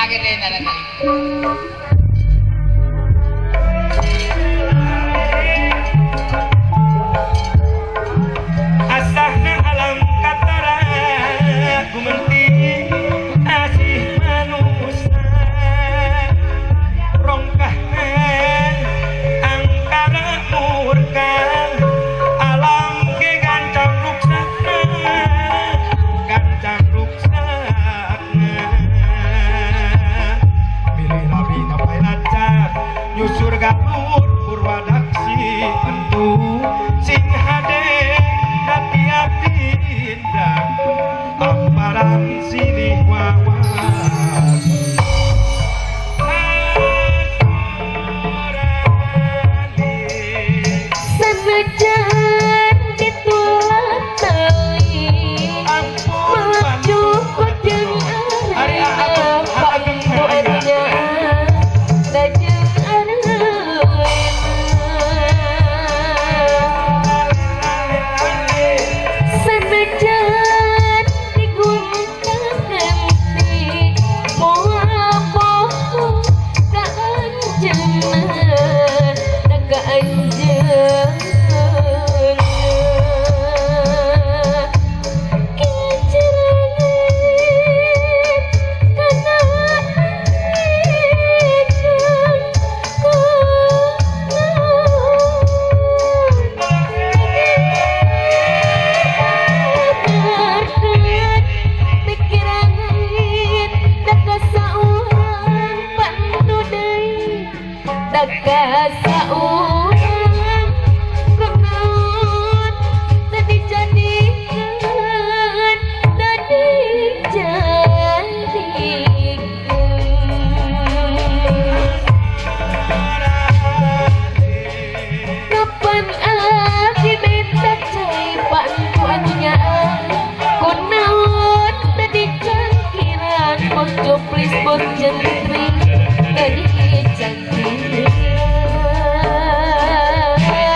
Kaget deh nada. Asahna alam katara gumenti asih manusia rongkahna angkara murka alam ge gancang ruksakna gancang ruksakna milih rabi napai lacak nyusur galur purwadaksi tentu sing hade tiap tindak amparan silih wawas Senajan ditulak tali melaju jeung areuna pampuannya dajeng areuna senajan digonta-ganti moal poho ka anjeunna da ka anjeunna kicereungit kana ikan pikiran daka saurang pandu deui daka saurang kunaon teu dijadikeun teu dijadikeun kapan abdi minta cai pantu anu nyaah kunaon teu dicangkiran bos joplis bos jentri teu dicangkiran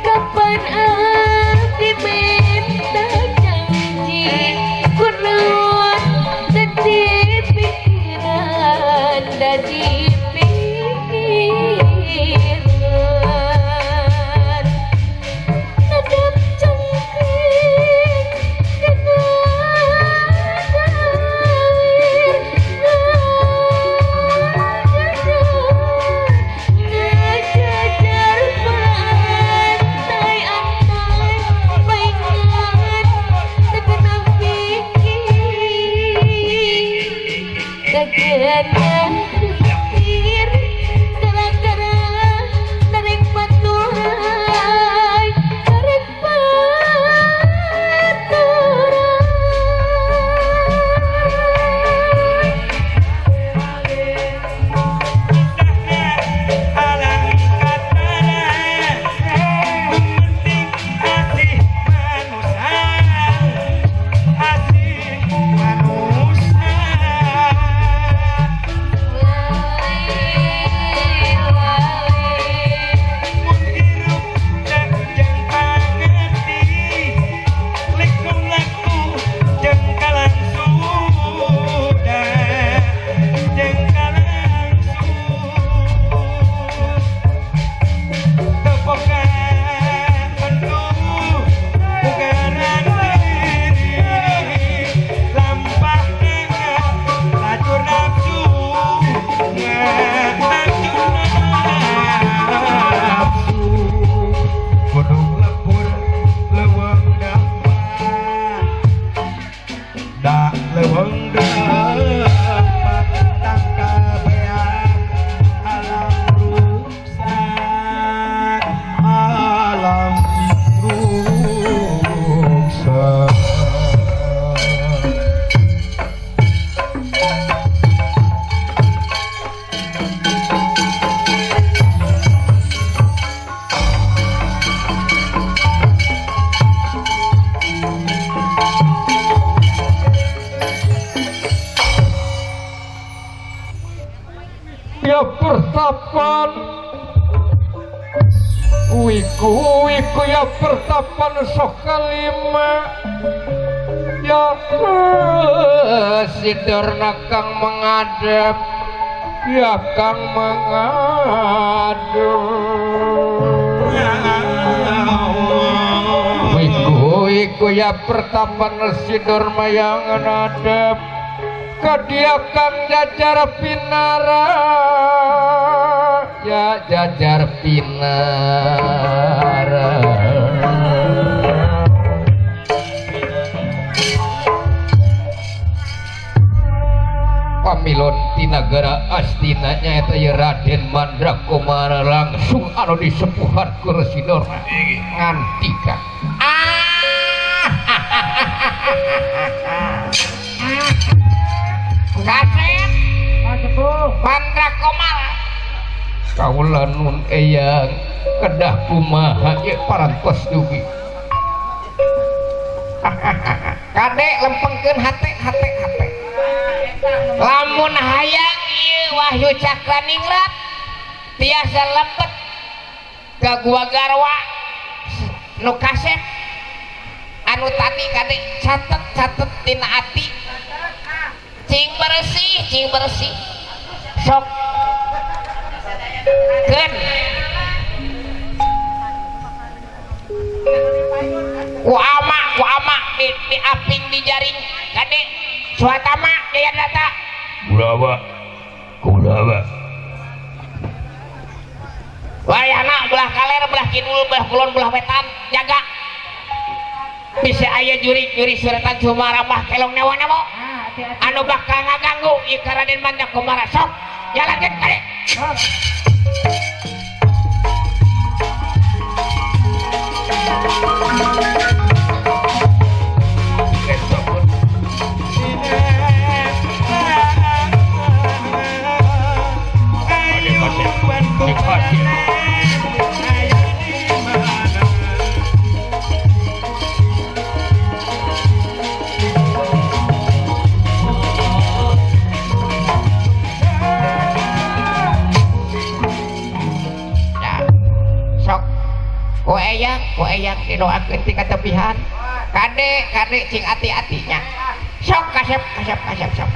kapan abdi minta janji kunaon teu dipikiran da dipikiran nadap cengking kana dawir ngajajar pantai-antai paingan teu kenang pikir kagenan pikir gara-gara tarik paturai tarik paturai. Alam katara gumenting asih manusia asih manusia. Mun hirup jeung pangerti likung laku jeung kalangsuda jeung kalangsu teu boga bentu bugaran diri lampahna lacur nafsu lacur nafsu gunung lebur leuweung dampak da leuweung dampak tangkabean alam rusak alam rusak. Ya pertapan wiku wiku ya pertapan sok kalima. ya sidorna kang menghadap ya kang menghadap iku ya pertapan Sidorma yang ngadep ke dia kang jajar pinara ya jajar pinara pamilon tinagara Astina nyaeta ye Raden Mandrakumara langsung anu disepuhan ku Resi Dorna ngantika Kaset Mandrakumara kaula nun eyang kedah kumaha ye parantos dugi kade lempengkeun hate hate hate lamun hayang ieu Wahyu Cakraningrat tiasa lepet ka Gua Garwa nu kasep anu tadi kade catet-catet tina ati cing bersih sok keun ku ama di aping di jaring kade Suatama jaya data Kulawa kulawa wayana belah kaler belah kidul belah kulon belah wetan jaga bisa aya juri-juri suratan Sumaramah kelong newa-newa anu bakal ngaganggu ieu ka Raden Mandrakumara sok jalankeun kade Eyang didoakeun ti katepihan kade kade cing ati-atinya sok kasep kasep kasep sok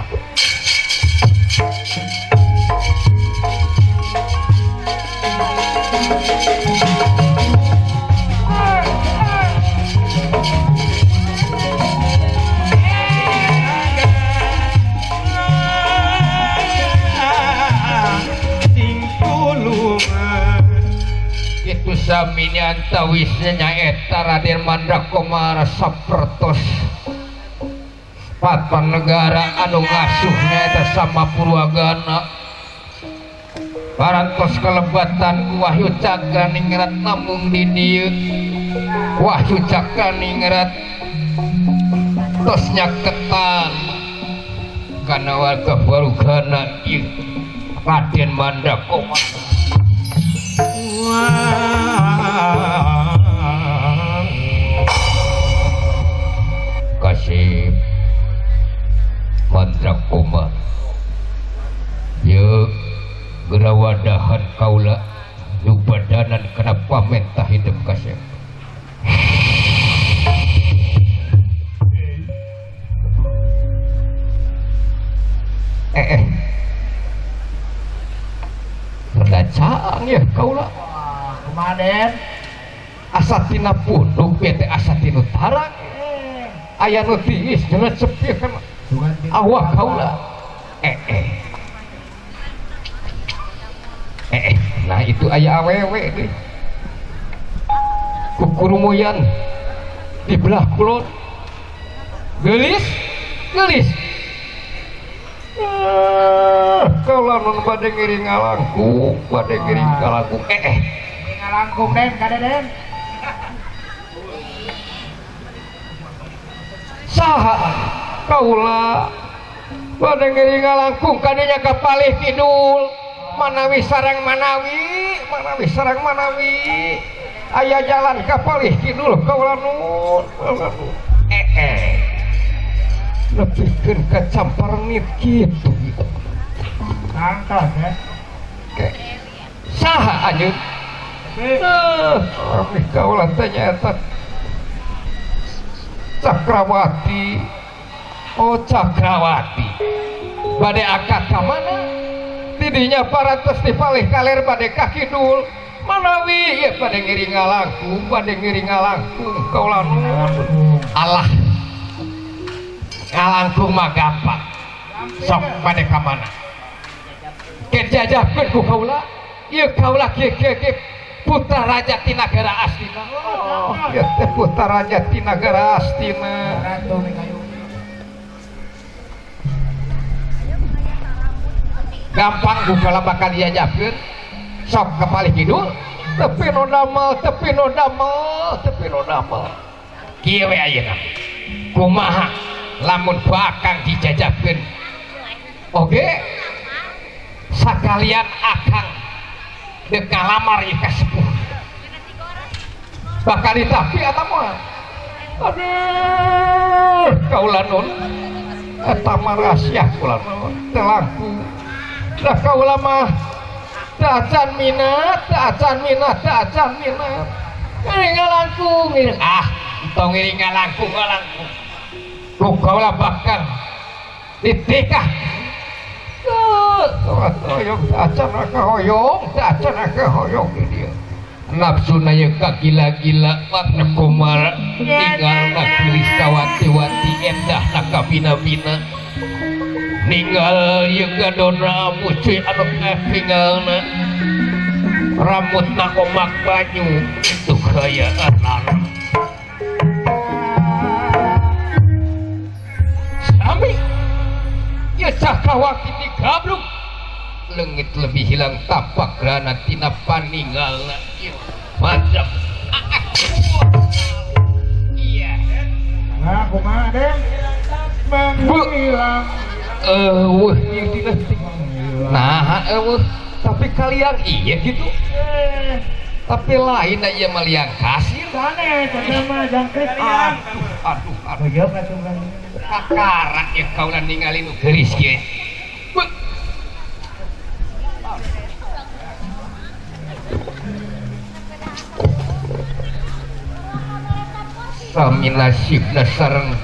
itu saminya antawisnya nyaeta Raden Mandrakumara sapertos papan negara anu ngasuh nyaeta sama Purwagana parantos kelebatan Wahyu Cakraningrat namung di dieu Wahyu Cakraningrat tos nyaketan kana warga Purwagana ieu Raden Mandrakumara kasih Mandrakumara ye gerawadahan kaula lubadanan kana pamentah hidup kasih rada caang ya kaula kumaha Den asa tina punduk ieu teh asa tina tarang aya nu tiis jelas sepi kan awak kaula nah itu aya awewe deui kukurumuyan di belah kulon geulis geulis kaula nun bade ngiring ngalangkung bade ngiring ngalangkung ngalangkung Den kade Den saha kaula bade ngiring ngalangkung kadinya ka palih kidul manawi sareng manawi manawi sareng manawi aya jalan ka palih kidul kaula nun nepikeun ka camparnit kitu tangtos ya saha anjeun kaula teh nyaeta Cakrawati Oh Cakrawati bade akad ka mana tidinya parantos dipalih kaler bade ka kidul manawi ieu bade ngiring ngalangkung bade ngiring ngalangkung kaula nuhun alah ngalangkung mah gampang sok bade ka mana ke jajahkeun ku kaula ieu kaula kieu kieu kieu putra raja ti nagara Astina. Oh ieu teh putra raja ti nagara Astina. Gampang ku kaula bakal diajarkeun sok ka palih kidul tepi nu damel tepi nu damel tepi nu damel kieu we ayeuna kumaha lamun ku akang dijajabkeun oge sakalian akang deuk ngalamar ieu ka sepuh bakal ditapi eta moal aduh kaula nun eta mah rahasia kaula nun teu langkung dah kaula mah teu acan minat teu acan minat teu acan minat ngiring ngalangkung ngiring ah entong ngiring ngalangkung ngalangkung ku kaula bakal ditikah hoyong acan hoyong acan hoyong di dieu nafsuna ye kagila-gila warna kumara ninggal na gelis kawati-wati endah na kabina-bina ninggal ye gadona mucuy anu katingalna rambutna komak banyu tuh gayaan larang sami ye Cakrawati digabluk leungit lebih hilang tapak grana tina paninggalna ieu mantap iya nah kumaha Den menghilang eueuh ieu tina nah eueuh tapi kalian iya gitu tapi lain ieu mah liang kasir sanes eta mah jangkrik aduh aduh aduh kakara ieu kaula ningali nu geulis kieu. Sami nasibna sareng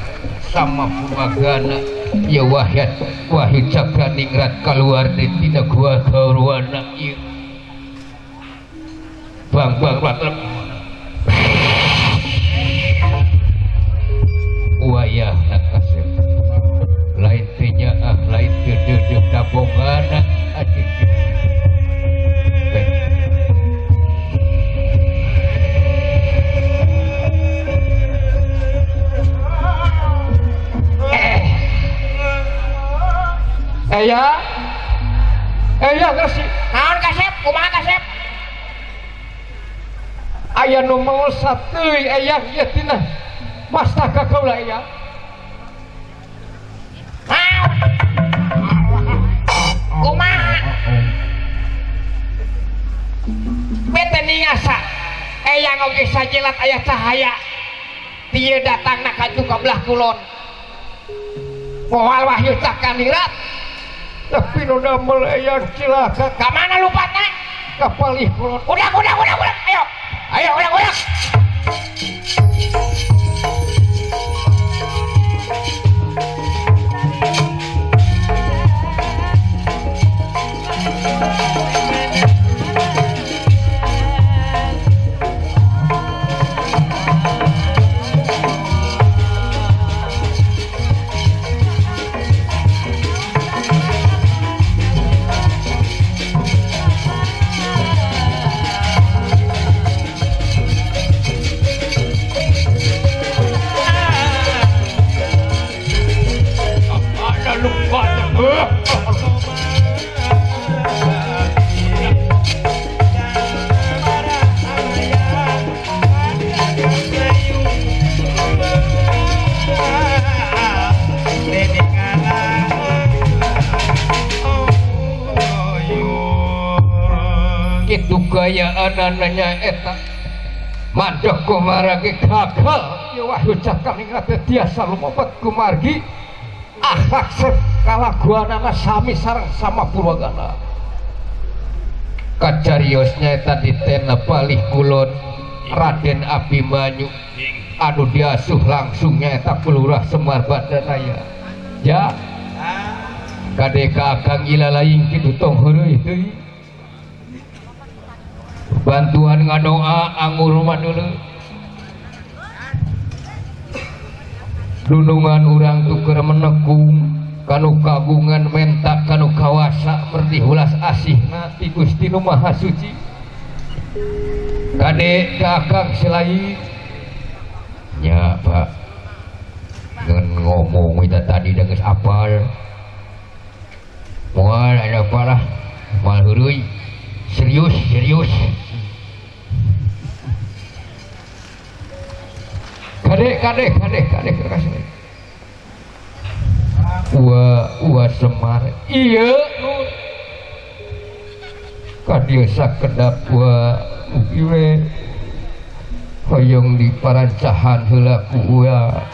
sama pumagana ya wahyat wahyu cakraningrat kaluar deui tina gua kauruana ieu bang bang bang wayahna kasep lain teh nyaah lain teh deudeuh dabongana aduh. Eya, eya ngersi. Naon kasep? Kumaha kasep? Aya nu maul sateuy eya ieu tina mastaka kaula eya. Naon? Kumaha? Bete ningasa. Eyang oge sajelat aya cahaya. Dieu datangna ka ka belah kulon. Moal wahyu cakanirat. Tapi nu damel eyang cilaka. Ka mana lupatna? Ka palih kulon. Udah, udah, udah, udah. Ayo. Ayo, udah, udah. Kitu gayaan nanya eta mandek kumargi gagal ieu wahyu cakraningrat tiasa lumebet kumargi akhlak sep kalaguanana sami sareng sama purwagana kacariosnya eta ditena palih kulon Raden Abimanyu anu diasuh langsung nyaeta ku Lurah Semar Badanaya. Ja kade ka Akang ilalaing kitu tong heureuy teuing. Bantuan ngadoa angur mah deuleu. Dunungan urang tuker menekung kanu kagungan menta kanu kawasa merti hulas asihna ti Gusti Nu Maha Suci. Kade ka Akang selain nya Pak ngan ngomong kita tadi da geus apal. Moal ada apalah moal heureuy. Serius serius. Kade kade kade kade kasih. Ua ua Semar iya nun. Kadieu sakedap ua ugi we hoyong diparancahan heula ku ua.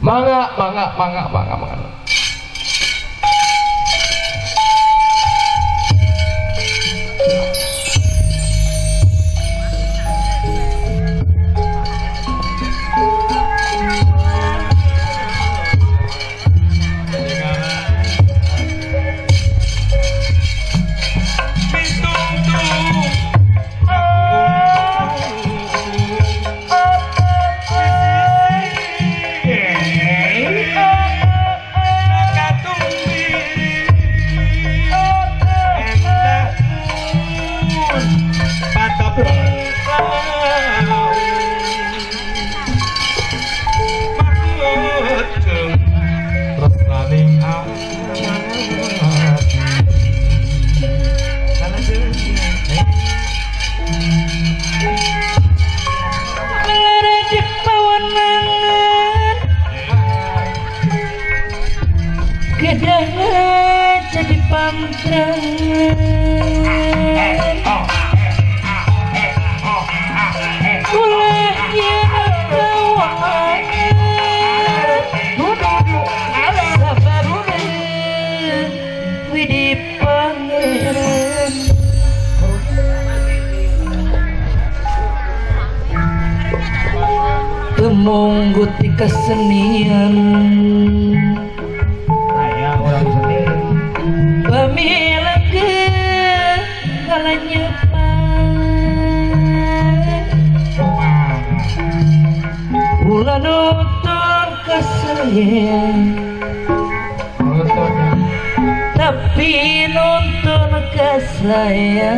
Mangga mangga mangga mangga mangga. Mungguti kesenian aya orang seni pemilik kalanyepan ulah nonton kesenian tapi nonton kesayang.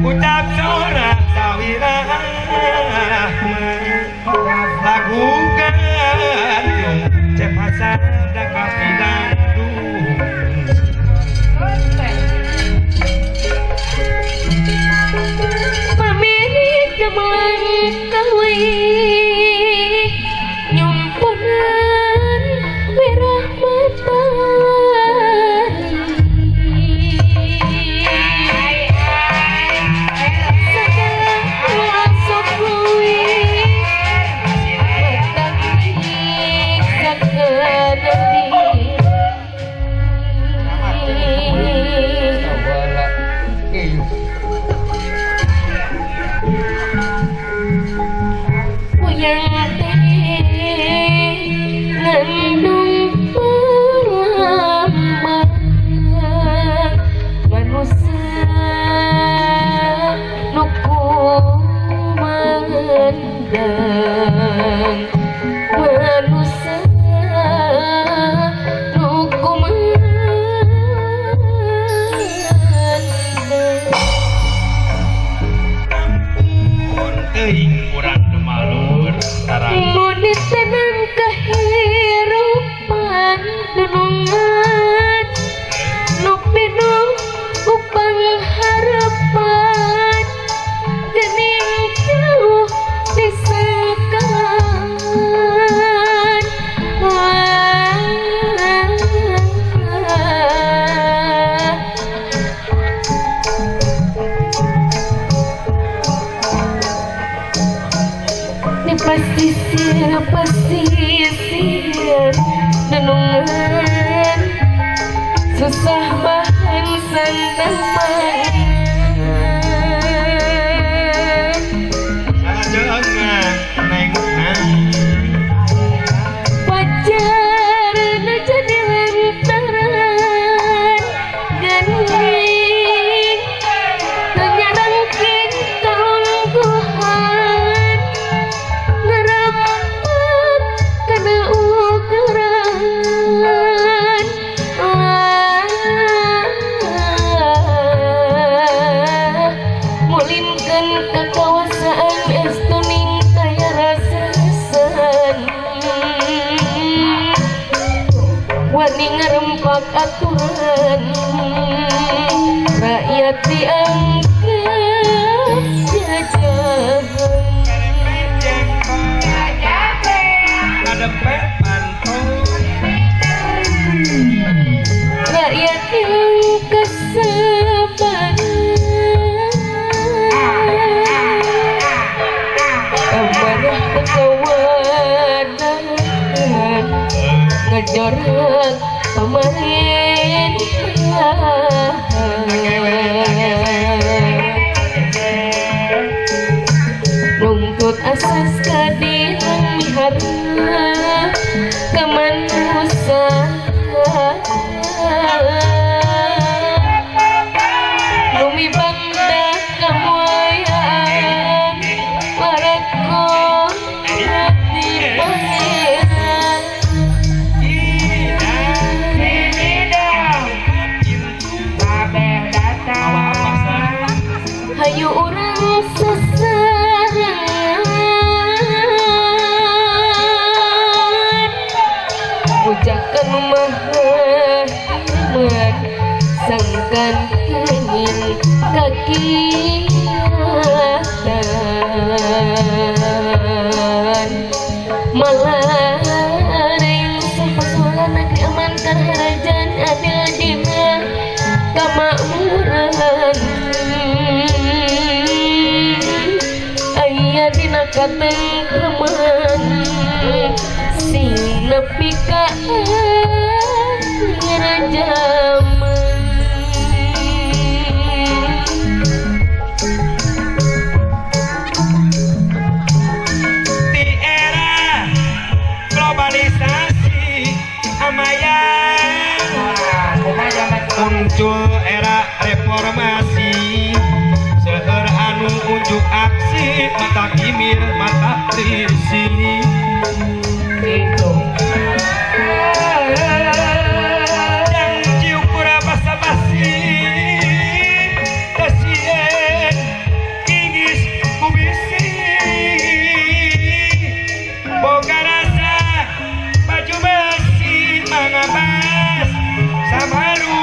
Ucap sorak sawira lagu gantung cepat sada kapidandu pemilik gemelang kawi nyumpunan merah matahari. Pasisir pasisir Susah bahan sandang pangan Pacar nu jadi lantaran ganding nu nyarangkeun kalungguhan ngerampat kana ukuran mulinkeun kakawasaan estuning kaya rasa-rasan wani ngerempak aturan rakyat dianggap jajahan. Rakyat yang kesabaran amarah kekawanan ngejorok pemerintah nuntut asas keadilan miharap kemanusiaan bumi bangsa kemuliaan warakot di pangeran. Hayu urang sasaran ucakan mahaman sangkan ingin kakiatan malaring sapasola negeri aman karharajan adil dina kamakmuran aya dina katengkreman sing nepi ka akhir jaman. Di era globalisasi amayang muncul era reformasi seueur anu unjuk aksi mata kimir mata risi janji ukur basa-basi kasien ingis kubisi boga rasa baju besi mangabas samaru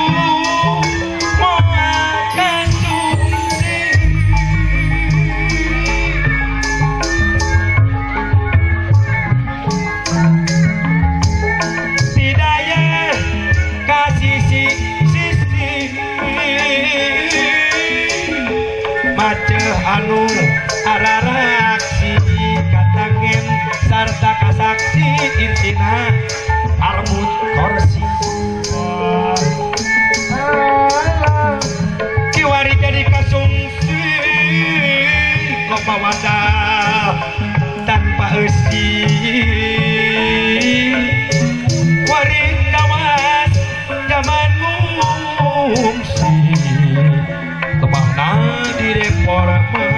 moal konsumsi. Tidaya kasisi sisi maceh anu araraksi katangen sarta kasaksi intina arbut korsi kiwari jadi kasungsi loba wadah tanpa eusi wari kawas zaman ngungsi lemahna direformasi.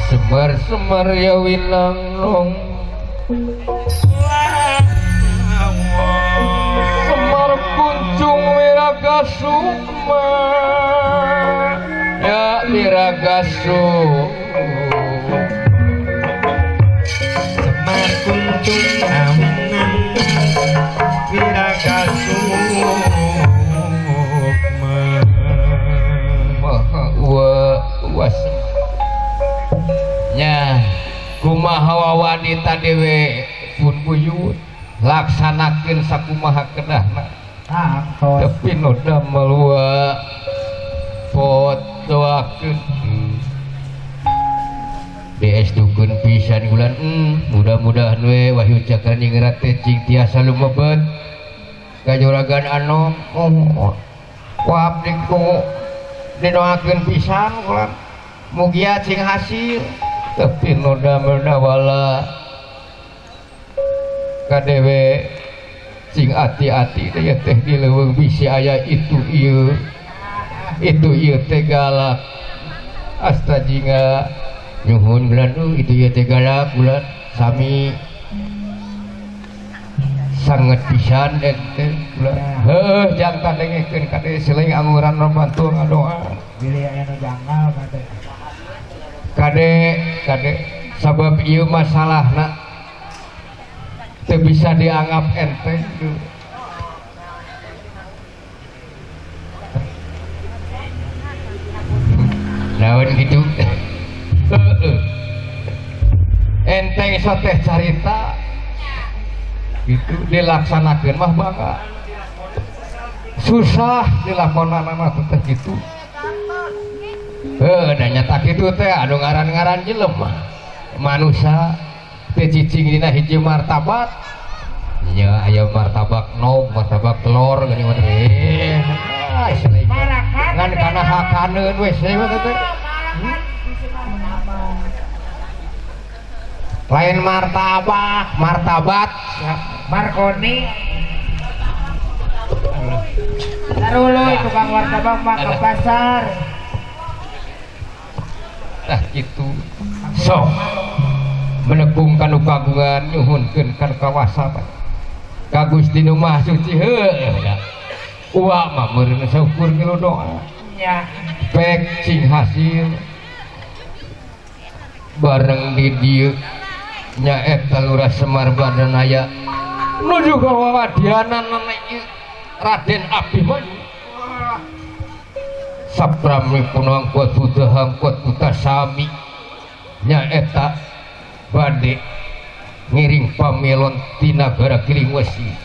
Semar-semar ya winangnong Semar kuncung wiraga sukma ya wiraga sukma. Bandung awenan Wira kasukma Wa was nya kumaha wanita dewe pun buyut laksanakeun sakumaha kedahna tapi nu damel wa fotoakeun DS dukun pisan bulan mudah-mudahan we Wahyu Cakraningrat teh cing tiasa lumebet ka juragan anom oh ku abdi ku didoakeun pisan kula mugia cing hasil tapi nu damel dawala kadewe cing ati-ati teh teh di leuweung bisi aya itu ieu teh galak astajinga nyuhun bulan itu ieu teh galak bulan sami sanget pisan ente bulan heuh jantan dengekeun kade seleng anguran bantu ngadoa bilih aya nu janggal kade kade kade sabab ieu masalahna teu bisa dianggap enteng naon kitu enteng soteh carita gitu dilaksanakeun mah bangga susah dilakonana mah teh kitu heuh da nyata kitu teh anu ngaran-ngaran jelema manusia teh cicing dina hiji martabat nya aya martabak nog martabak telur geuning mah teh ngan kana hakaneun we mah teh lain martabak martabat Marconi taruluy tukang martabak mah ke pasar tah kitu sok menekung kanu kagungan nyuhunkeun kana kawasa ka Gusti nu Maha Suci heuh uwa mah meureun saukur ngilu doa nya pek cing hasil bareng di dieu nya eta Lurah Semar Badanaya nuju ka wawadianan ieu Raden Abimanyu saprami punangkot budahangkot putasami nya eta bade ngiring pamilon ti nagara Gilingwesi.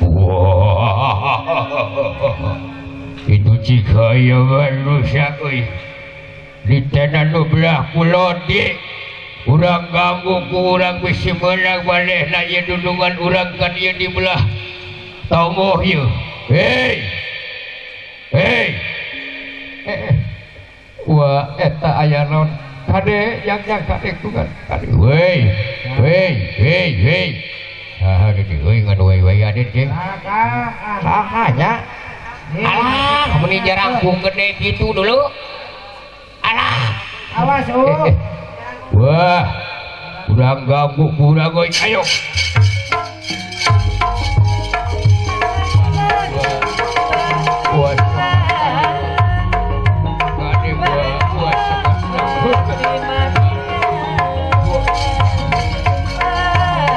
Wah, itu jika aya manusia euy di tanah nu belah kulon di urang ganggu ku urang bisi meunang manehna ieu dudungan urang kan ieu di belah tomoh ieu. Hei hei wah eta aya naon kade yang kade tugan kade wei wei hei hei saha deui euy ngan wei wei aden teh saha nya alah mun jarangkung gede kitu dulu alah awas oh wah urang ganggu urang euy ayo wah kade wah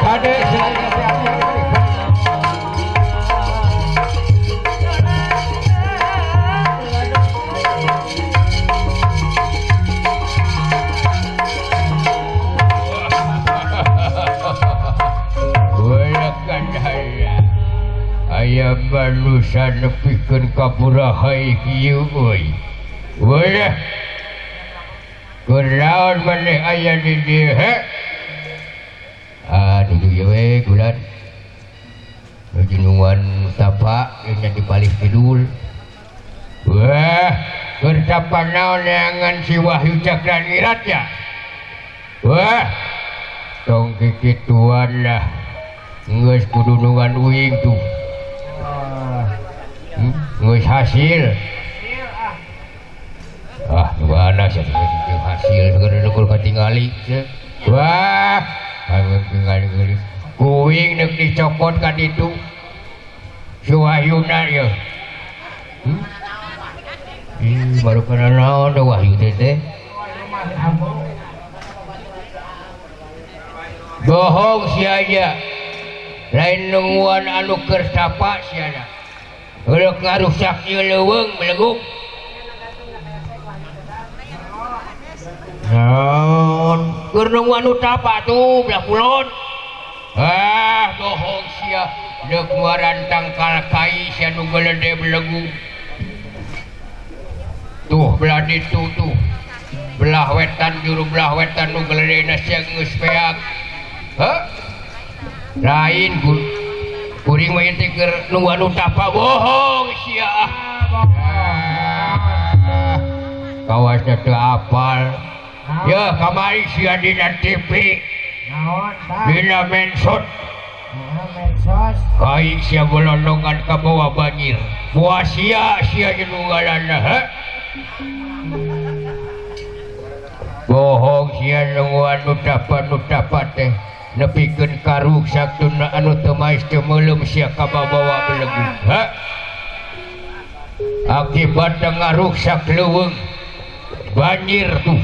kade aya manusia nepikeun ka purahai kieu euy. Weuh. Kunaon maneh aya di dieu he? Aduh ieu we gulan. Nuju nungguan tapa nya di palih kidul. Wah, keur tapa naon neangan si Wahyu Cakraningrat ya? Wah, tong kikituan lah. Geus kudu nungguan uing tuh. Geus hasil. Ah, nu mana sia hasil segera katingali. Wah, anu tingali kuing neuk dicokot ka ditu. Si Wahyuna ieu. Ih, baru kana naon da Wahyu teh teh. Bohong sia aja. Lain nungguan anu keur tapa sia. Geuleuh ngarusak ieu leuweung beleguk. Naon? Keur nungguan anu tapa tuh belah kulon. Ah, bohong sia. Deuk muaran tangkal kai sia nu gelede belegu. Tuh belah ditu tuh. Belah wetan juru belah wetan nu geledena sia geus peak. Hah? Lain kuring mah teh keur nungguan anu tapa bohong sia. Ah, kawasna teu apal. Ya kamari sia dina TV. Naon tah? Dina mensos. Mensos. Kai sia bolondongan ka bawa banjir. Buah sia sia jeung nunggalanna, ha? Bohong sia nungguan nu tapa teh. Nepikeun karuksak tuna anu teu maes teu meuleum sia ka bawa belegu. Ha? Akibatna ngaruksak leuweung banjir tuh.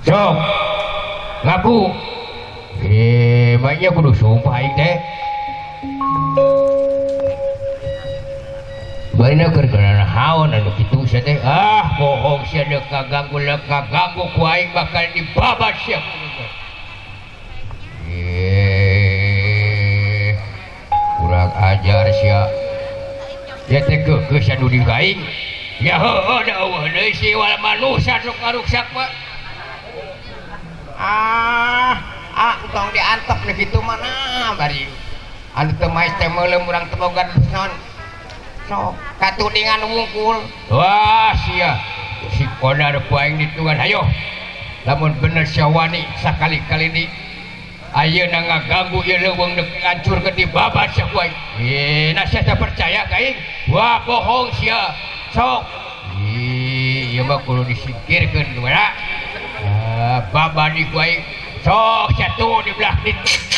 Sok ngaku. Banyak kudu sumpah aing teh. Barina keur haon anu kitu sia teh. Ah, bohong sia deuk kaganggu ku aing bakal dibabat sia. Kurang ajar sia. Ya teh geus anu di aing. Ya heueuh da eueuh deui si wal manusia sok ngaruksak mah. Ah, entong diantep nu kitu mana bari. Anu teu maes teh meuleum urang teu boga naon. Sok katudingan wungkul. Wah, sia. Si konar ku aing ditungan hayo. Lamun bener sia wani sakali-kali di ayeuna ngaganggu ieu leuweung deuk ngancurkeun dibabat sia ku aing. Nah sia teh percaya ka aing. Wah, bohong sia. Sok. Ih, ieu mah kudu disingkirkeun kumaha. Babadi ku aing. Sok sia tuh di belah ditu.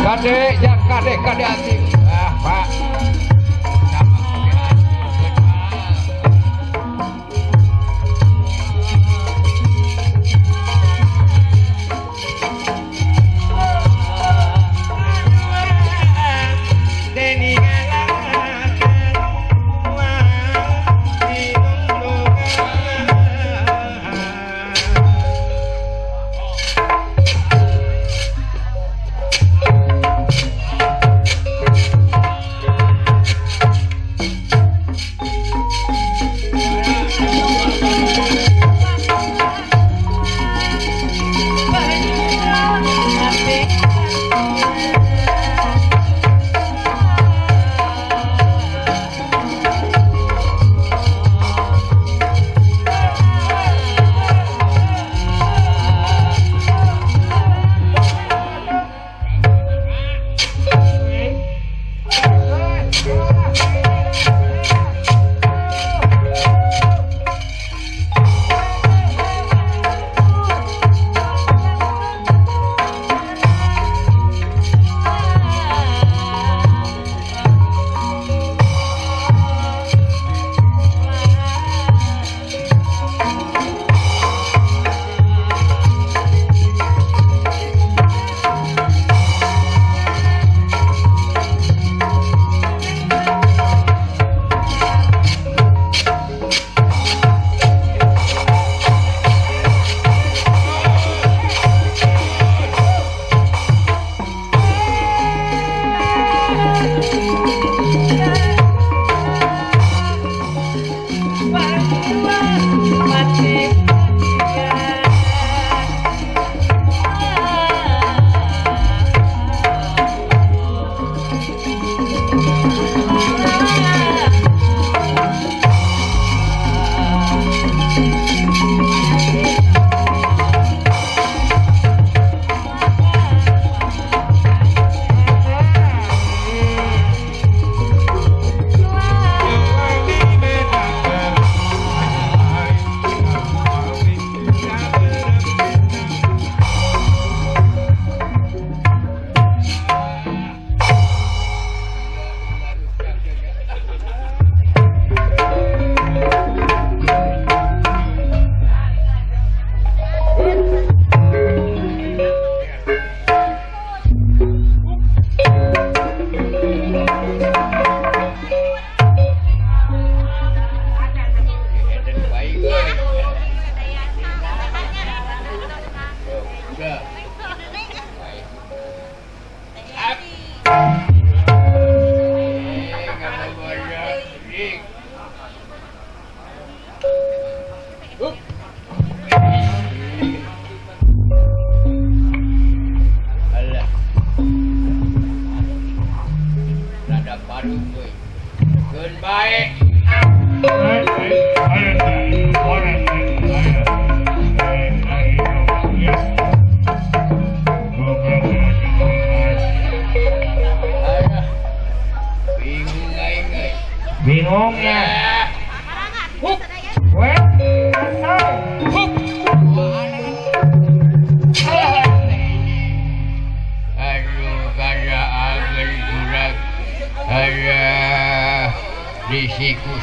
Kade, ya kade, kade anjing. Ah, Pak.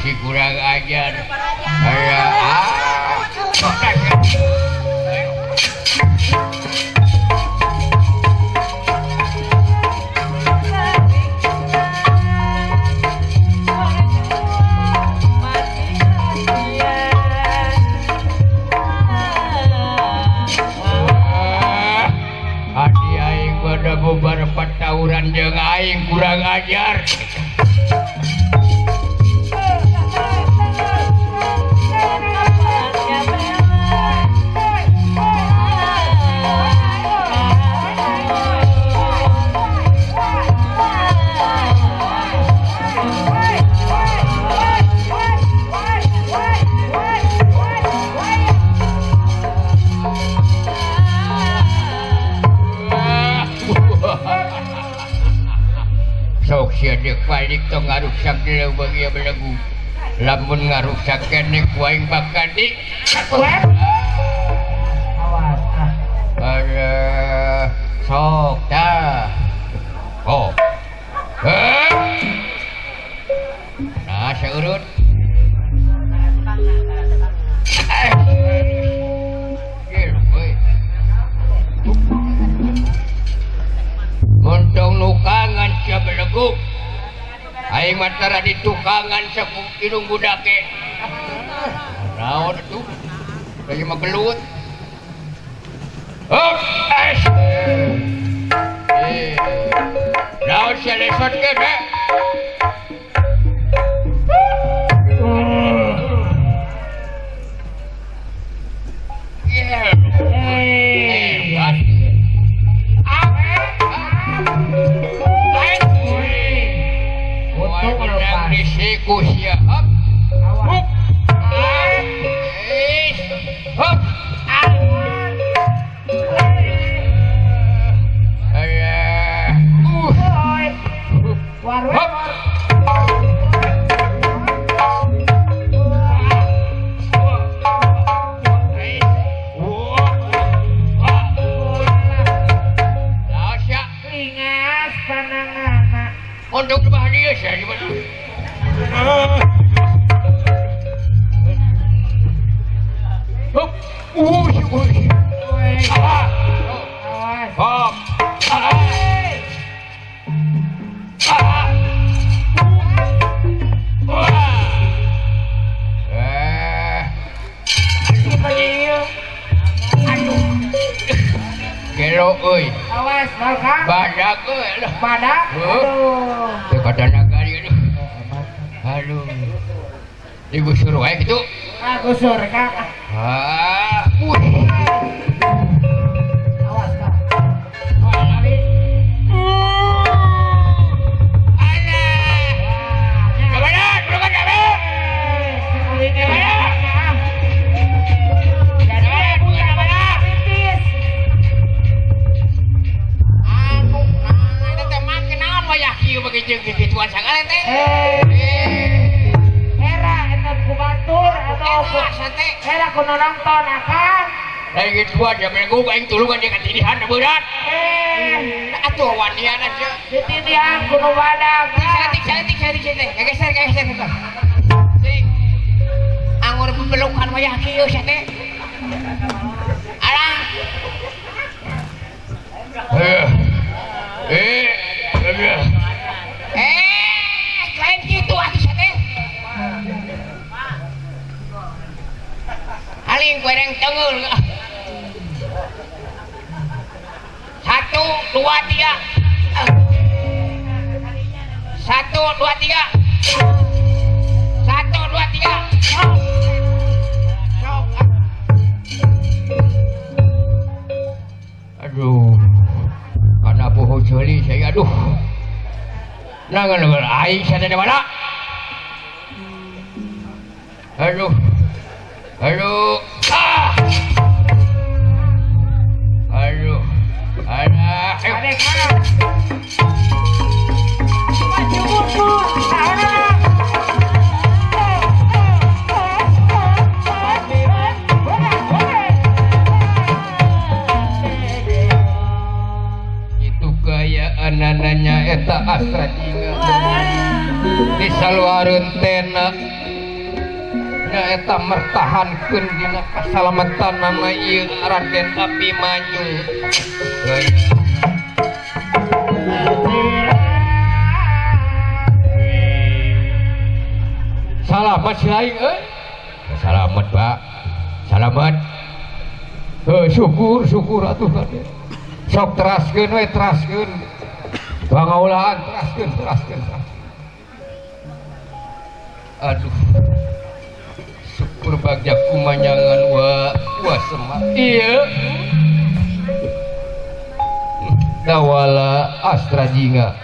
si kurang ajar. Adi aing pada bubar patauran jeung aing kurang ajar. Sok sia deuk balik tong ngaruksak deui bagi belegu. Lamun ngaruksak keneh ku aing bakal di Awas ah. Aduh, sok tah. Oh. Nah, saurut. Montong nukangan sia beleguk. Aing mah tara ditukangan saku hidung budake. Naon atuh? Lagi mah gelut. Hop, es. Naon sia lesotkeun he? Untuk bahagia saya gimana? Hup, hop, gelo euy. Awas, balkang. Badak euy. Badak. Aduh. Teu kadana kali aduh. Aduh. Digusur wae kitu. Ah, gusur, Kang. Ah, Awas, Kang. Gituan sagala teh. Era eta ku batur atau era ku nonton akang. Lain gituan ya minggu aing tulungan jeung katidihan berat. Atuh wanian sia. Ditidihan ku nu badag. Saeutik saeutik saeutik teh. Geser geser teh. Sing. Anggur bebelukan wayah kieu sia teh. Alah. Lain gitu atuh sia teh. Aling goreng tenggul. 1 2 3. 1 2 3. 1 2 3. Aduh. Kana poho ceuli saya aduh. Nangan aing sada di mana? Aduh. Aduh. Ah. Aduh. Alah. Adek, alah. Maju mundur. Alah. Itu gaya anananya eta astra jingga. Di saluareun tena Da eta mertahankeun dina kasalamatanana ieu Raden Abimanyu. Salamat si lain euy. Salamat Pak. Salamat. Heuh syukur syukur atuh kade. Sok teraskeun we teraskeun. Pangaulaan teraskeun teraskeun. Aduh. Syukur bagja kumanyangan wa wa semak. Iya. Dawala Astra Jingga.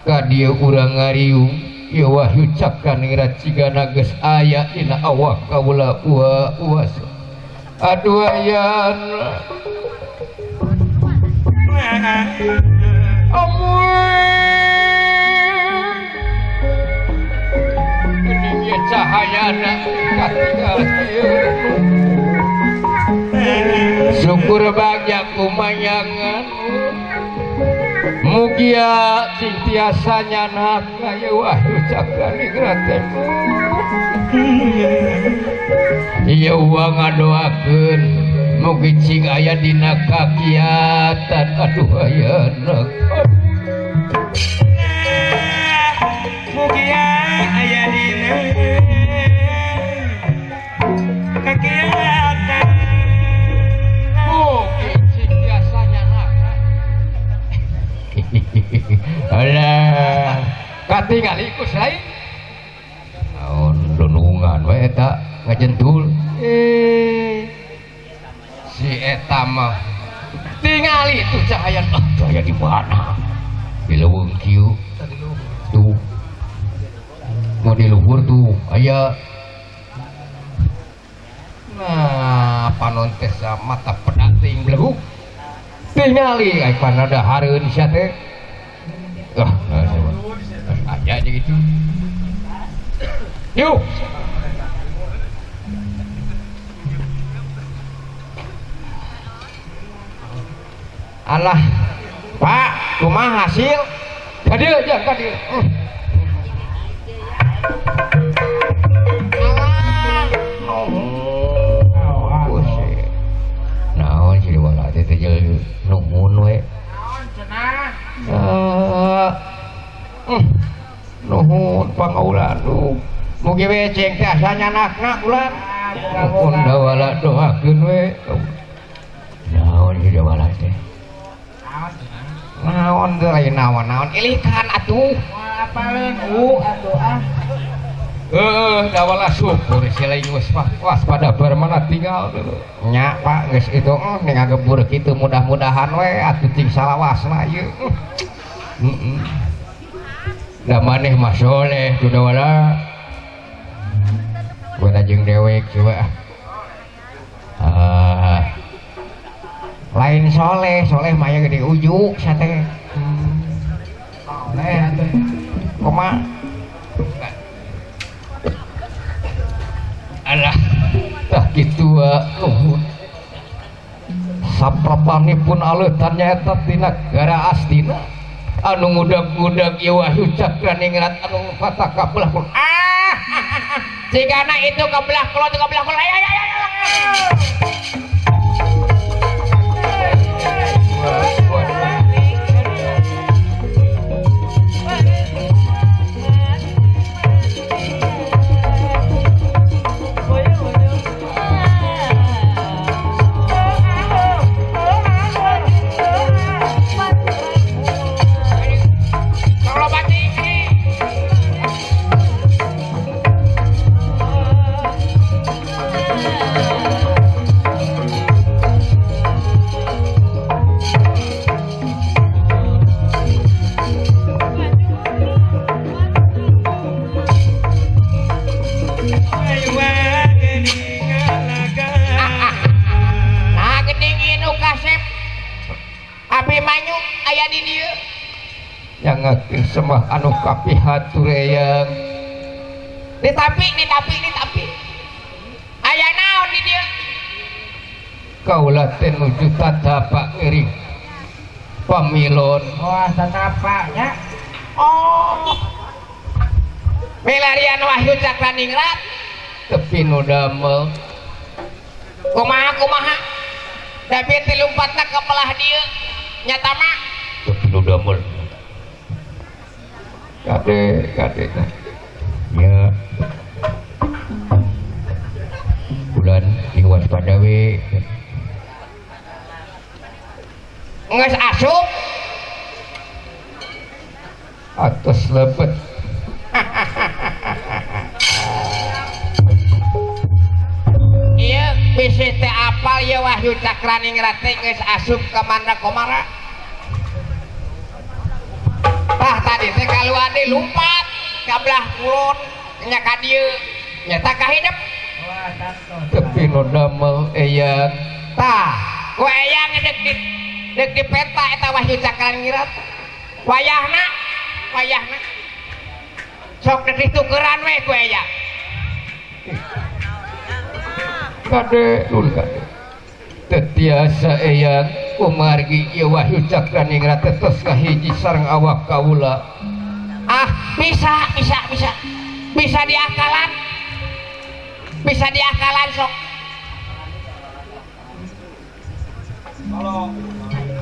Ka dieu urang ngariung ieu wahyu cakraningrat cigana geus aya dina awak kaula wa wa. Aduh ayan. Amun cahayana katinggal ieu. Syukur bagja kumanyangan mugia sing tiasa nyanak ieu wahyu cakraningrat teh. Ieu wa ngadoakeun mugi cing aya dina kakiatan. Aduh ayana mugia aya dina kakiatan. Mugi cing tiasa nyanak. Alah katingali ku saing naon dunungan we eta ngajentul. Si eta mah tingali tuh cahaya. Ah, cahaya di mana? Di leuweung kieu. Tuh. Mau di luhur tuh aya. Nah, panon teh mata pedak teuing beleguk. Tingali ai panada hareun sia teh. Ah, aya jeung itu. Yuk. Alah, Pak, kumaha hasil? Kadieu aja, kadieu. Alah, nuhun. Naon sih wala teh teh nuhun we. Naon cenah? Nuhun pangaulan. Mugi we ceng teh asa nyanakna ulan. Nuhun dawala doakeun we. Naon sih dawala teh? Naon teh lain naon-naon ilikan atuh. Moal apaleun u atuh ah. Heuh, dawala syukur si lain geus waspada bar mana tinggal dulu. Nya Pak geus itu ning ngagebur kitu mudah-mudahan we atuh cing salawasna ieu. Heeh. Da maneh mah soleh tu dawala. Buat jeung dewek coba. Ah. Lain soleh, soleh mah aya gede ujuk sia teh. Soleh atuh. Kumaha? Alah, tah kitu nuhun. Saprapanipun aleutan nyaeta tina gara astina anu ngudag-ngudag ieu wahyu cakraningrat anu patah ka belah kulon. Ah, cigana itu ka belah kulon ka belah kulon. Ayo ayo ayo. Abimanyu aya di dieu. Nyangakeun semah anu kapihatureyang. Ditapi, ditapi, ditapi. Aya naon di dieu? Kaula teh nuju tatapak ngiring pamilon. Oh, tatapak nya. Oh. Milarian Wahyu Cakraningrat. Tepi nu damel. Kumaha kumaha? Tapi teh lompatna ka belah dieu. Nyata mah tepi nu damel. Kade kade. Ya. Bulan ing waspada we. Geus asup atos lebet. Ieu bisi teh apal ieu Wahyu Cakraningrat teh geus asup ka Mandakomara. Tah tadi teh kaluar deui lumpat ka belah kulon nya ka dieu nyata kahidep. Tepi nu damel eyang. Tah ku eyang deuk di peta eta Wahyu Cakraningrat. Wayahna wayahna sok deuk ditukeran we ku eyang. Kade lur kade. Teu tiasa eyang kumargi ieu Wahyu Cakraningrat teh tos kahiji sareng awak kaula. Ah, bisa bisa bisa. Bisa diakalan. Bisa diakalan sok.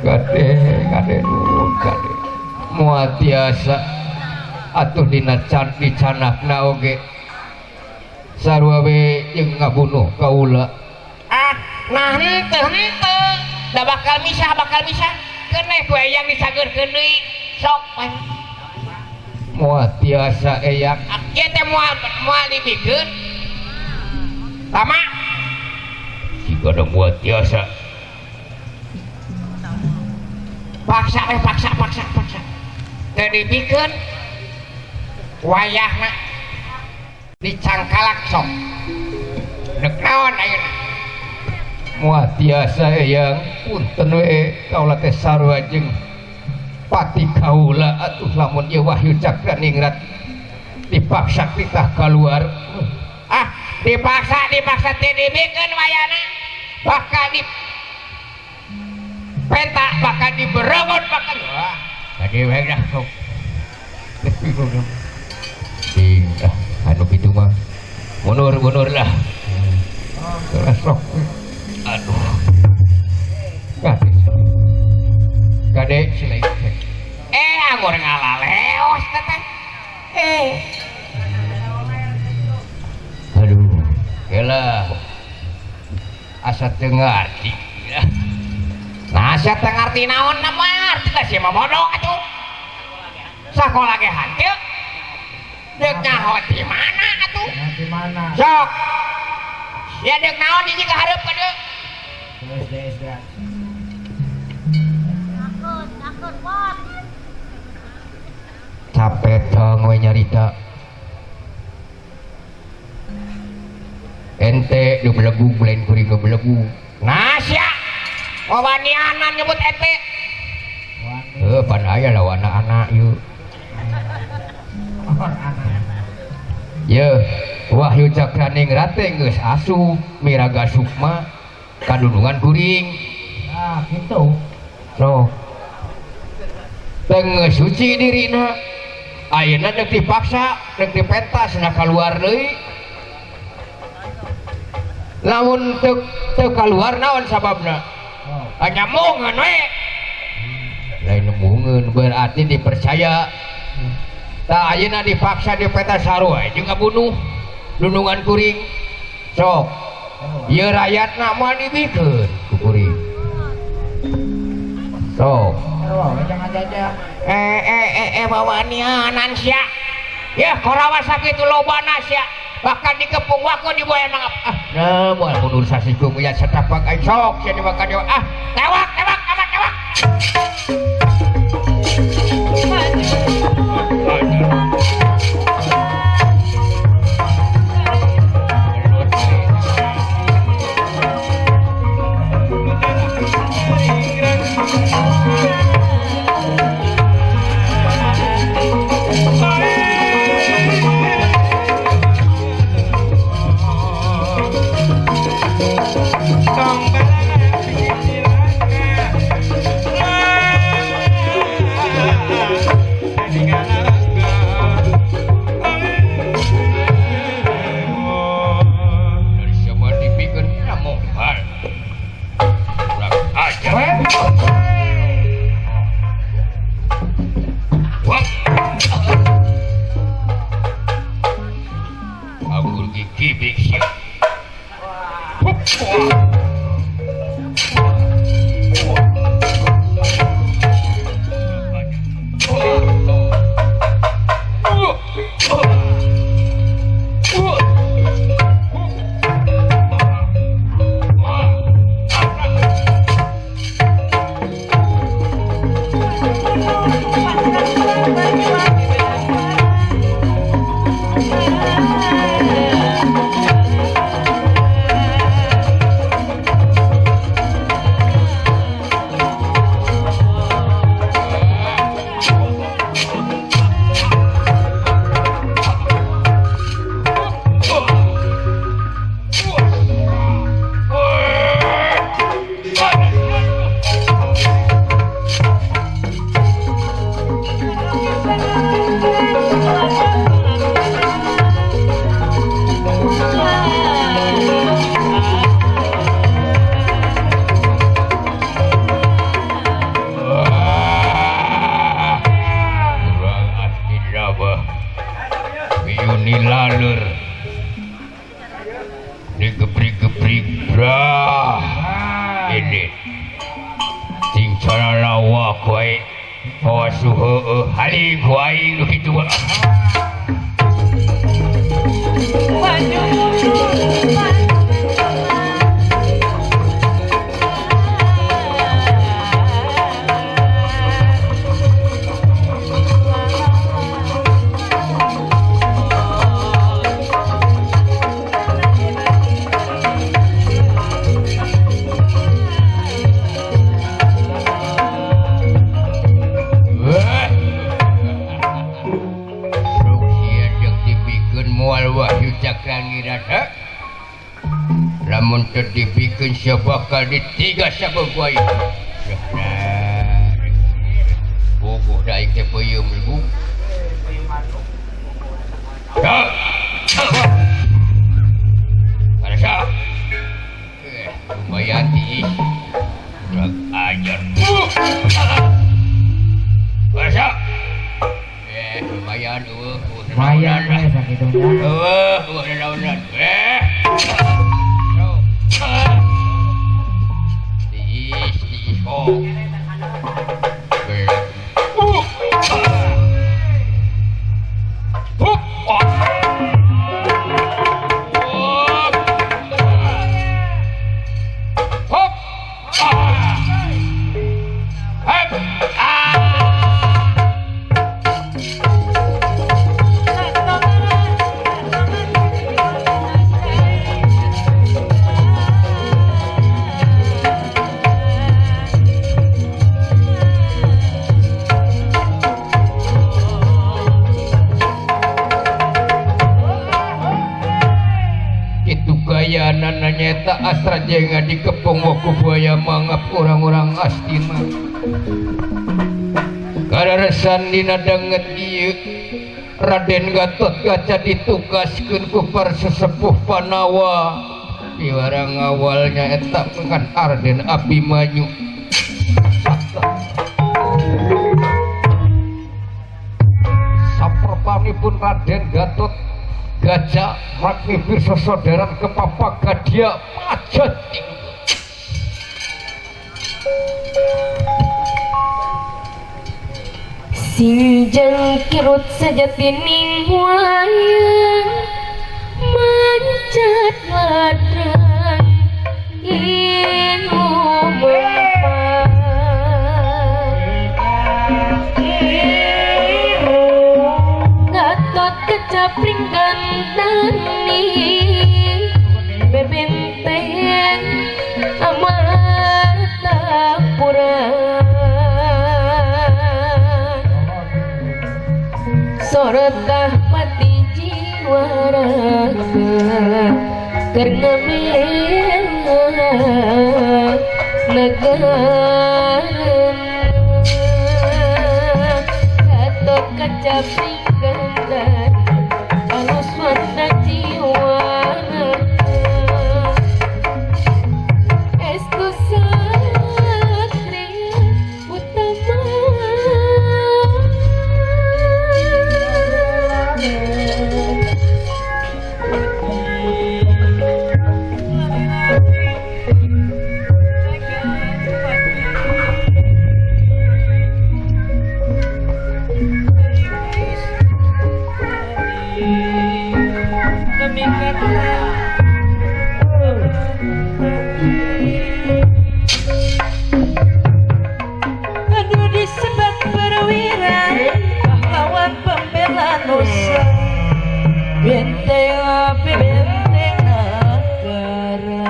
Kade kade lur kade. Moal tiasa atuh dina can dicanakna oge. Sarua we jeung ngabunuh kaula. Ah, nah henteu henteu. Da bakal misah keneh ku eyang disageurkeun deui. Sok we. Moal tiasa eyang. Ieu teh moal moal dibikeun. Tama. Jika ada moal tiasa. Paksa we paksa paksa paksa. Teu dibikeun wayahna dicangkalak sok. Deuk naon ayeuna? Moal tiasa eyang punten we kaula teh sarua jeung pati kaula atuh lamun ieu Wahyu Cakraningrat dipaksa titah kaluar. Ah, dipaksa dipaksa teu dibikeun wayahna. Bakal di penta bakal diberegot bakal. Wah, tadi we dah sok. Ding ah anu kitu mah. Mundur-mundur lah. Sok. Aduh. Kade. Kade silai. Anggur ngalaleos teh. Aduh, kela. Asa teu ngarti. Nah, asa teu ngarti naon na mah ngarti teh sia mah bodoh atuh. Sakola ge hanteu. Deuk nyaho di mana atuh? Di mana? Sok. Ya deuk naon hiji ka hareup ka deuk. SD SD. Takut, takut, bot. Capek dong we nyarita. Ente nu belegung lain kuring nu belegung. Nah sia. Wawanianan nyebut ente. Heuh pan aya lawan anak ieu. Ye, Wahyu Cakraningrat teh geus asup miraga sukma kadulungan kuring. Nah, kitu. So. Teu geus suci dirina. Ayeuna deuk dipaksa, deuk dipentas na kaluar deui. Lamun teu teu kaluar naon sababna? Oh. Nyamungeun we. Lain nemungeun berarti dipercaya. Tah ayeuna dipaksa dipentas sarua jeung ngabunuh lundungan kuring. Sok. Ieu rakyatna moal dibikeun ku kuring. Sok. Jangan jajah. Wawanianan sia. Ya korawa sakitu lobana sia. Bahkan dikepung waku dibuaya mangap. Ah, nah moal mundur sasiku nya setapak aing sok sia dibakar dewa. Ah, tewak tewak amat tewak. Tong balangan bikin cilaka. Aku gigi biksu. Lalur digebrik-gebrik brah ini sing cara lawak wae awas heueuh haling ku aing nu kitu mah. Lamun teu dibikeun sia bakal ditiga sabeung ku aing. Bogoh da aing teh peuyeum ibu. Parasa. Lumayan tiis. Kurang ajar. Parasa. Lumayan eueuh. Lumayan we sakitu. Eueuh, eueuh naonan. Tiis, tiis kok. Nanyeta astra jenga dikepung waku buaya mangap orang-orang Astina kararesan dina danget ieu Raden Gatot Kaca ditugaskeun ku para sesepuh Panawa diwarang awalnya eta kan Raden Abimanyu. Saperpanipun Raden Gatot Gajah magnifir sesodaran ke Papa Gadia Majat. Sinjang kirut sejatining wayang mancat ladang inu mempang Gatot kecapring gandani bebenteng amartapura sorotah pati jiwa raga karena mela negara Gatot Kaca pringgandan alus warna jiwa estu Benteng benteng negara,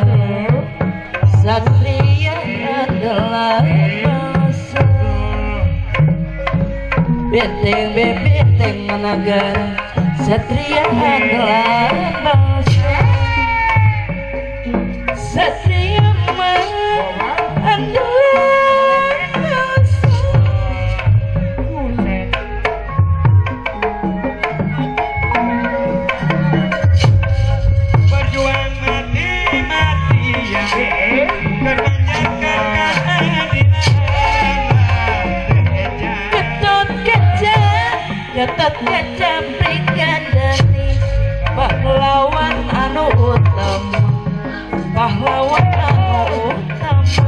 satria adalah bangsa. Benteng benteng negara, satria adalah bangsa. Satria adalah bangsa. Berjuang mati-matian bermanjakan keadilan. Gatot Kaca Pringgadani, pahlawan anu utama, pahlawan anu utama.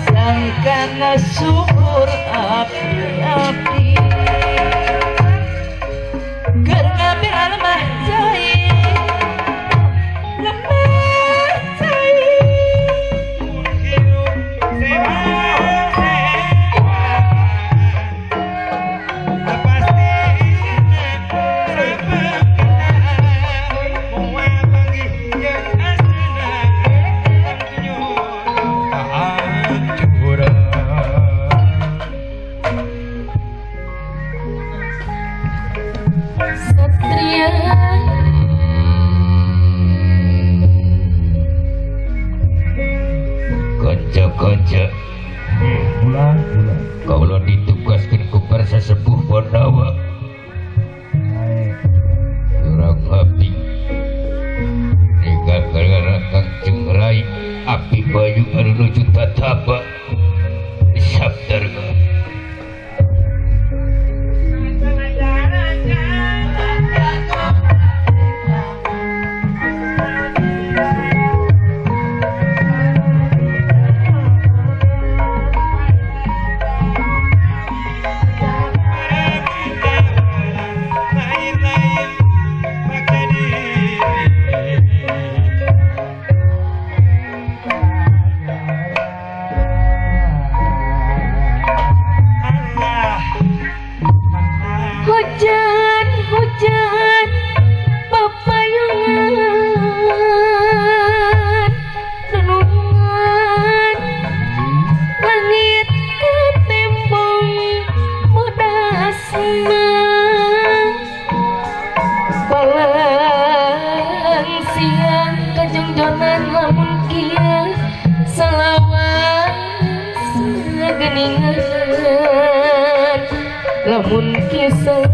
Sangkana subur api-api, keur ngambil lemah cai, lemah cai. Hidup sehat sehat pasti moal panggih jeung asna Satria Kanca-kanca, kaula ditugaskeun ku para sesepuh Pandawa. Urang abdi ninggal gara Kangjeng Rai Abdi Bayu anu nuju tatapa di Sabdarga. Lain-lain maka diri. Allah Hujan hujan papayungan nunungan langit katembong modasna palang siang kajongjonan lamun kieu salawas geningan lamun kisah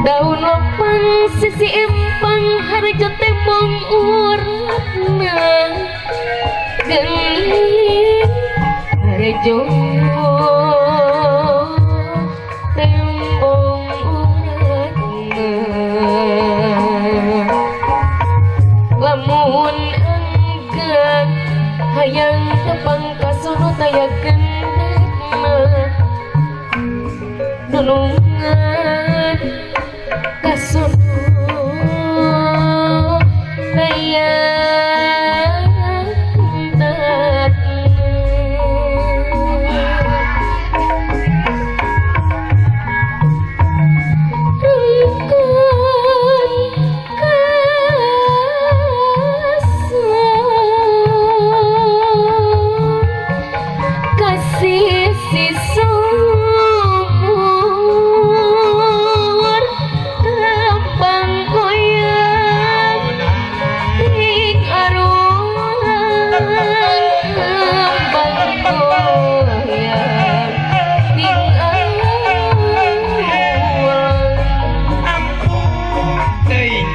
daun lopang sisi empang harjo tembong uratna geuning harjo tembong uratna lamun enggang hayang tepang kasono taya gendetna nulungan kasono taya gendetna. Rengkon kasur kasih si sumur kembang goyang ting aruang kembang goyang ting aruang. Ampun teuing.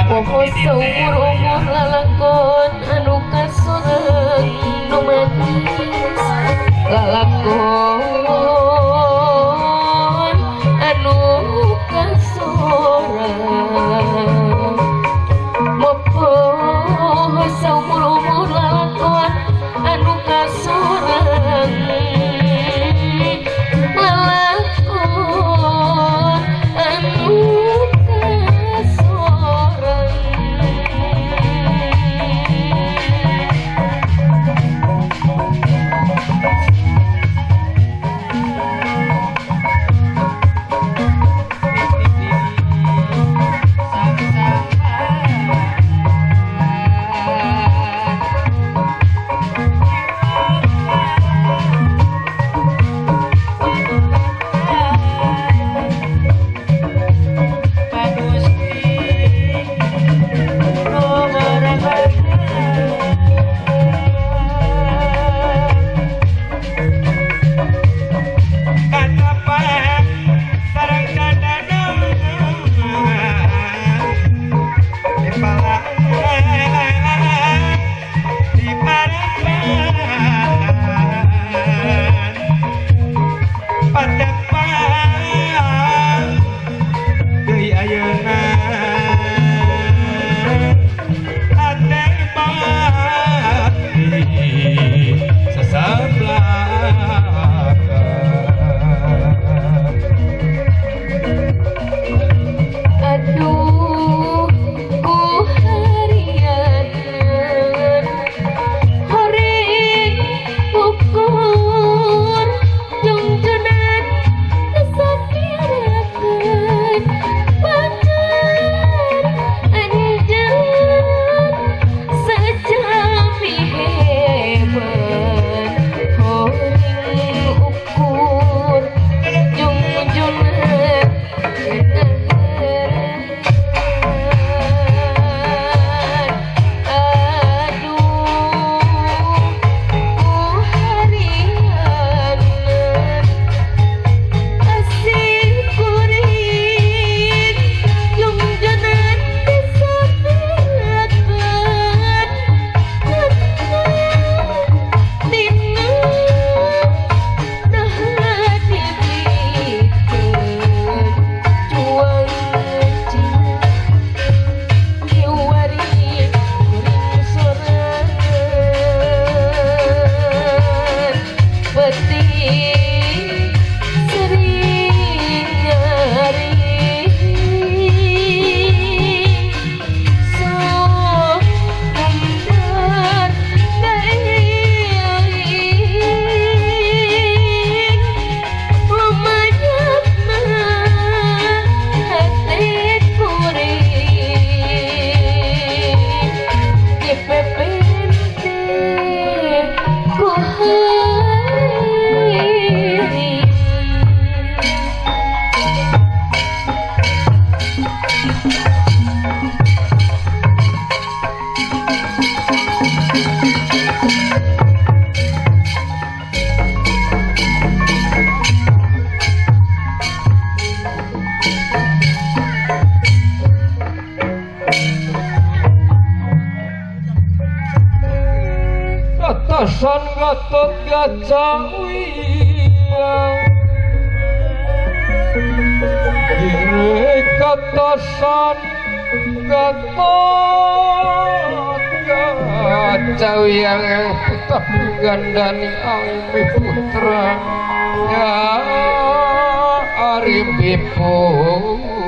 Popo seumur-umur lalakon anu kasorang nu manis lalakon anu kasorang. Mopo seumur-umur lalakon anu kasorang lalakon Katasan Gatot Kaca wiyang Ire katasan Gatot Kaca wiyang yang putra gandani Arimbi Putra ya Arimbi Putra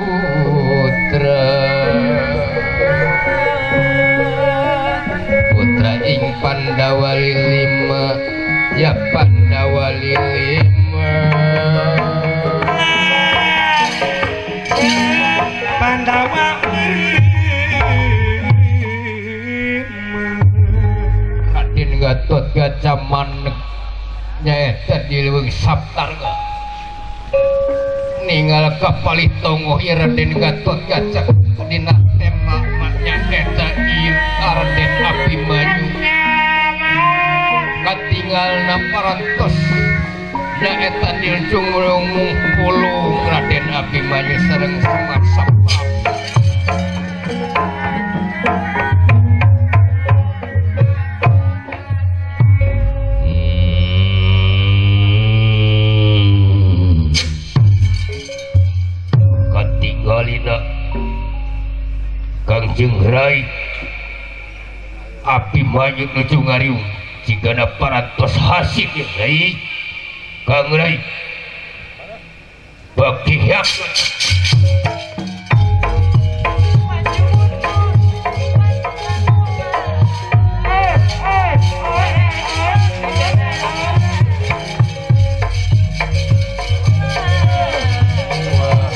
Putra ing Pandawa lima ya Pandawa lima Pandawa lima Raden Gatot Kaca maneg nyaeta di leuweung Saptarga ninggal kapalih tongoh ieu Raden Gatot Kaca dina tema nyaeta ieu Raden Abimanyu katinggalna parantos nyaeta diuncung mungpulung Raden Abimanyu sareng Semar Saprap. Katinggalina Kangjeng Rai Abimanyu nuju ngariung jigana parantos hasil Rai Kang Rai bakti yakin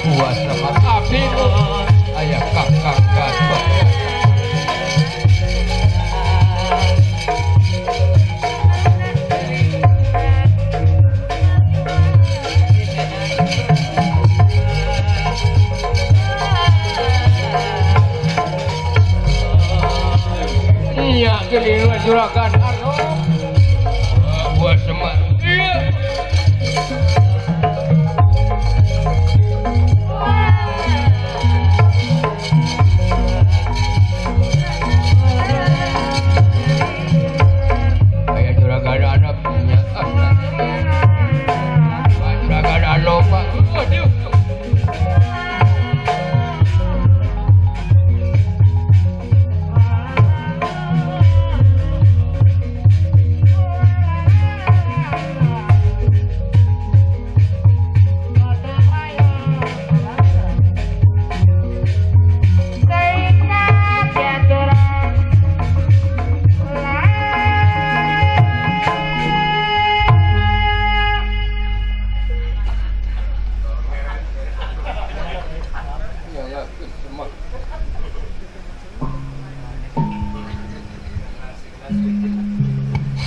kuasa abdi aya kakang Gatot iya geuning juragan Anom buah Semar iya aya juragan Anom nya juragan Anom aduh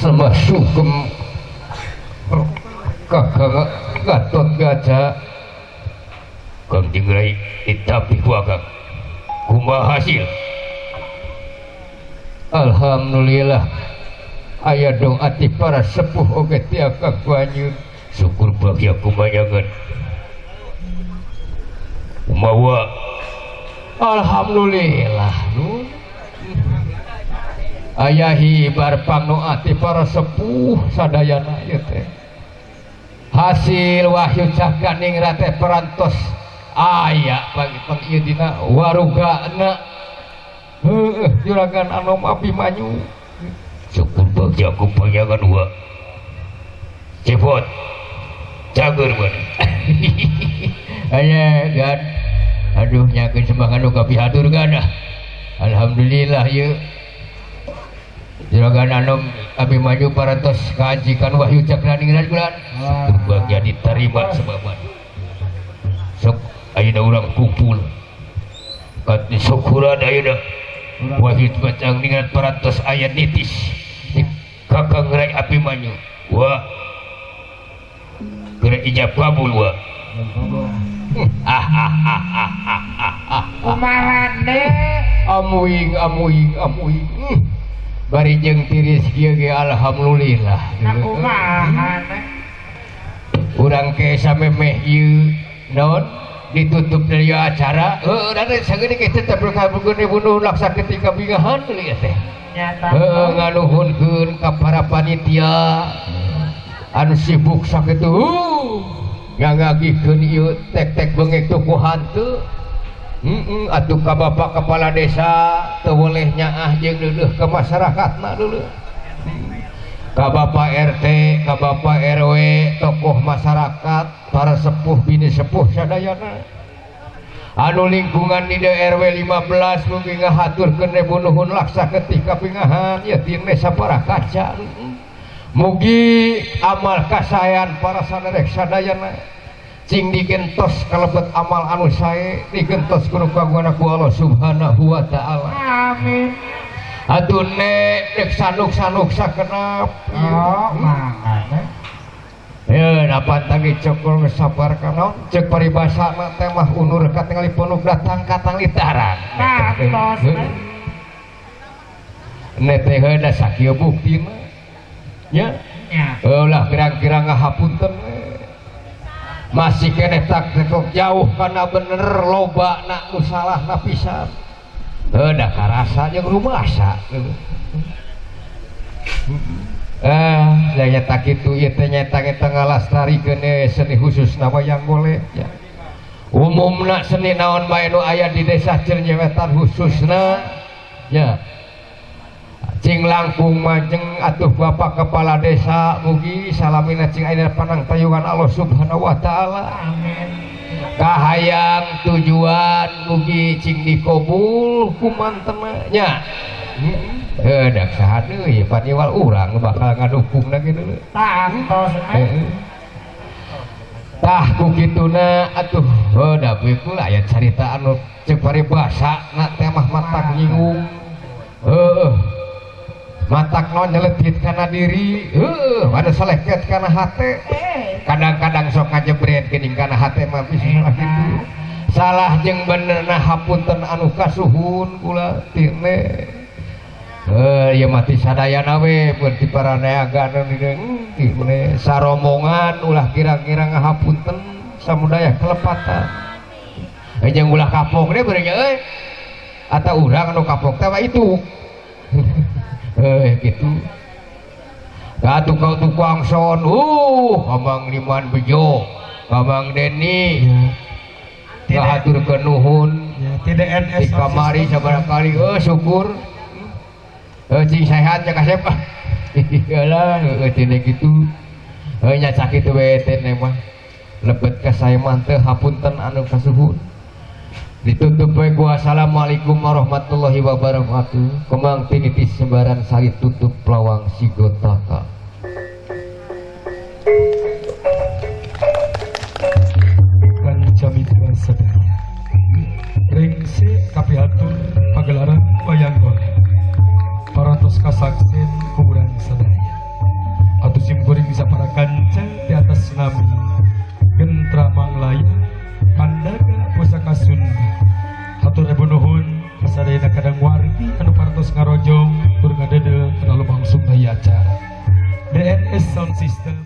sama sugem kakang Gatot Kaca Kangjeng Rai ditapi ku akang kumaha hasil alhamdulillah aya dong ati para sepuh oge ti akang banyu syukur bahagia kumayangan kumaha alhamdulillah nun aya hibar pangno ati para sepuh sadayana ieu teh hasil wahyu cakaning rate perantos aya pagi pang ieu dina warugana heueuh juragan Anom Abimanyu syukur bahagia kumayangan wa cepot cager mana aya dan aduh nyakeun sembah anu kapihatur gana alhamdulillah ieu juragan Anom Abimanyu parantos kajikan wahyu cakraning bulan syukur bahagia diterima sebaban sok ayeuna urang kumpul kat syukuran ayeuna wahyu cakraningrat parantos aya nitis kakang Rai Abimanyu wa geura ijab kabul wa kumaha amuing amuing amuing bari jeung tiris kieu ge alhamdulillah kumaha urang ke samemeh ieu naon Ditutup dari acara. Heuh, da sageudi kitu teh berkabungkeun bunuh laksa ketika bingahan deui teh. Nyata. Heuh, nganuhunkeun ka para panitia anu sibuk sakitu. Ngagagikeun ieu tek-tek beungek tuku hantu. Atuh ka bapak kepala desa teu boleh nyaah jeung deudeuh ka masyarakatna dulu. Ka bapak RT, ka bapak RW, tokoh masyarakat, para sepuh bini sepuh sadayana. Anu lingkungan di RW 15 mugi ngahaturkeun nuhun laksa ketika pingahan ya tine sapara kaca. Mugi amal kasaean para saderek sadayana cing digentos kalebet amal anu sae digentos kudu kagungan ku Allah Subhanahu wa taala. Amin. Atuh nek rek sanuk-sanuk sakenap. Oh, mangga. Ya, dapat tagi cokol sabar kana cek paribasa mah teh mah unur katingali punuk datang ka tanglitaran. Tos. Nek teh da sakieu buktina. Nya. Ulah kira-kira ngahapunten masih keneh tak tekok jauh kana bener loba nak nu salahna pisan. Heuh da karasa jeung rumasa. Da nyata kitu ieu teh nyata eta ngalastarikeun seni khususna wayang golek ya. Umumna seni naon bae nu aya di desa Cireunyewetan khususna ya. Cing langkung majeng atuh bapak kepala desa mugi salamina cing aya panang tayungan Allah Subhanahu wa taala. Amin. Kahayang tujuan mugi cing dikabul kumantena nya. Heuh dak saha deui paniwal urang bakal ngadukungna kitu. Tah tos. Tah ku kituna atuh heuh da bae aya carita anu ceuk paribasa na teh mah matak nyinggung. Heuh. Matak naon nyeletit kana diri, heuh anu saleket kana hate. Kadang-kadang sok ngajebret geuning kana hate mah bisa kitu. Salah jeung benerna hapunten anu kasuhun kula tine. Heuh ieu mah ti sadayana we pun ti para neaga anu di mene saromongan ulah kira-kira ngahapunten samudaya kelepatan. Jeung ulah kapok deh beureun euy. Atau urang anu kapok teh itu. Gitu. Katu kau tukang son, Amang Liman Bejo, Amang Deni, ngahatur kenuhun, di kamari sabaraha kali, syukur, cing sehat ya kasep, iyalah, tine gitu, nya sakitu we teh mah, lebet ka saya mah teu hapunten anu kasuhun. Ditutup we ku assalamualaikum warahmatullahi wabarakatuh. Kemang tiniti sembaran sari tutup lawang sigotaka. Kanca mitra sadaya. Ringse kapihatur pagelaran wayang golek. Parantos kasaksen kuburan sadaya. Atuh sim kuring sapara kanca di atas nami. Gentra Manglaya Pandaga Pusaka Sunda. Hatur ribu nuhun kasadayana kadang wargi anu parantos ngarojong tur ngadede kana lumangsung acara. DNS Sound System.